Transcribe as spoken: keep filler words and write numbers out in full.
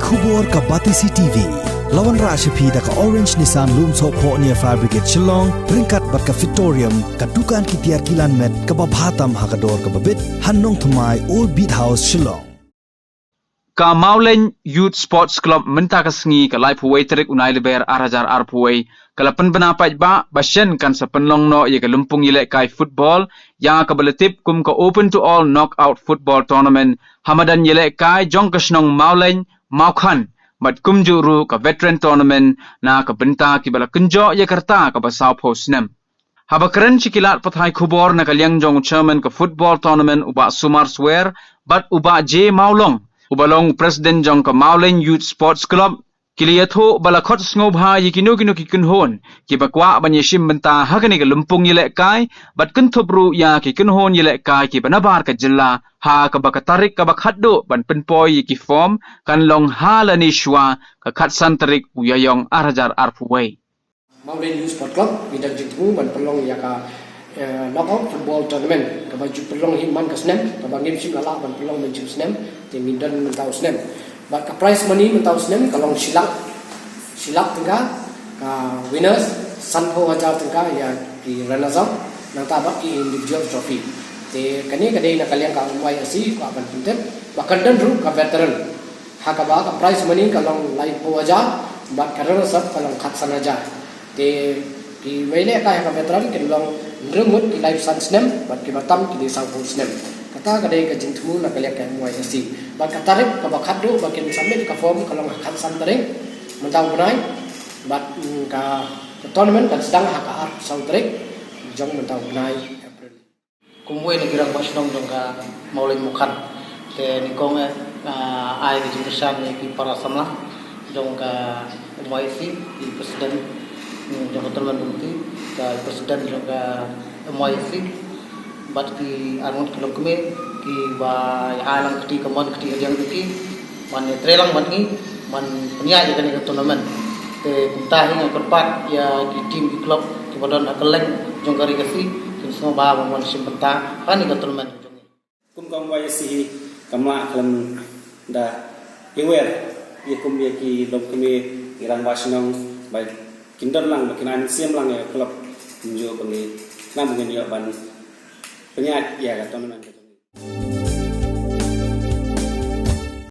Khubor ka Batesi T V. La wanrah sha phi da ka Orange Nissan Lumsohphoh near Fire Brigade Shillong, ryngkat bad ka Fitorium, ka dukan ki tiar kilan met kaba bha tam ha ka dor kaba bit, ha Nongthymmai, Old Beat House, Shillong. Ka Mawleng Youth Sports Club mynta ka sngi ka laiphew wei tarik u Nailber ar hajar arphew wei ka la pynbna paidbah ba shen kan sa pynlong noh ïa ka lympung ïalehkai football ïa kaba la tip kum ka Open to All Knockout Football Tournament ha madan ïalehkai jong ka shnong Mawleng, Mawkhan, bad kumjuh ruh ka Veteran Tournament na ka bynta kiba la kynjoh ïa ka rta kaba sawphew snem. Haba kren sha ki lad pathai khubor na ka liang jong u Chairman ka Football Tournament u Bah Sumar Swer bad u Bah J Mawlong uba long u President jong ka Mawleng Youth Sports Club, ki la ïathuh ba la khot sngewbha ïa kino kino ki kynhun kiba kwah ban ïashim bynta ha kane ka lympung ïalehkai bad kynthup ruh ïa ki kynhun ïalehkai kiba nabar ka jylla ha kaba ka tarik kaba khatduh ban pynpoi ïa ki form kan long ha lane shuwa ka khatsan tarik u Ïaïong ar hajar arphew wei. Mawleng Youth Sport Club ngi dang jingthmu ban pynlong ïa ka, eh, knockout football tournament kaba ju pynlong hi man ka snem, kaba ngim shym la lah ban pynlong mynshem snem, te ngi don mynta u snem. Bad ka prize money mynta u snem ka long shi lak, shi lak tyngka, ka winners sanphew hajar tyngka ïa ki runners up, nangta bad ki individual trophy. Te kane ka dei na ka liang ka M Y S C ka ban pyntip, ba kan don ruh ka veteran. Ha kaba ka prize money ka long laiphew hajar, bad ka runners up ka long khatsan hajar. Te ki mei leh ka ha ka veteran kin long hynriew ngut ki laiphew san snem, bad kiba tam ki dei sawphew snem. Kata ka dei ka jingthmu na ka liang ka M Y S C. Bad ka tarik kaba khatduh ba kin submit ka form ka long ha khatsan tarik mynta u bnai, bad, mm, ka, ka tournament kan sdang ha ka arphew saw tarik jong mynta u bnai April. Kumwei na ki rangbah shnong jong ka Mawleng Mawkhan. Te nyngkong eh, ah, ai ka jingkyrshan ïa ki para samla jong ka M Y S C, ki president, mm, jong ka tournament committee, ka president jong ka M Y S C, bad ki arngut ki longkmie kiba ïa ai lang kti kamon kti kadiang kti. Ban ïatrei lang bad ngi ban pynïaid ïa kane ka tournament. Te kumta hi nga kyrpad ïa ki team ki club kiba don ha kylleng jong ka Ri Khasi kin sngewbha ban wan shim bynta ha kane ka tournament jong ngi. Kum ka M Y S C hi kam lah khlem da ïawer ïa kum ïa ki longkmie, ki rangbah shnong ba kin don lang, ba kin ai mynsiem lang ïa ka club, kumjuh ba ngi nang ba ngin ïoh ban pynïaid ïa ka tournament ka jong ngi.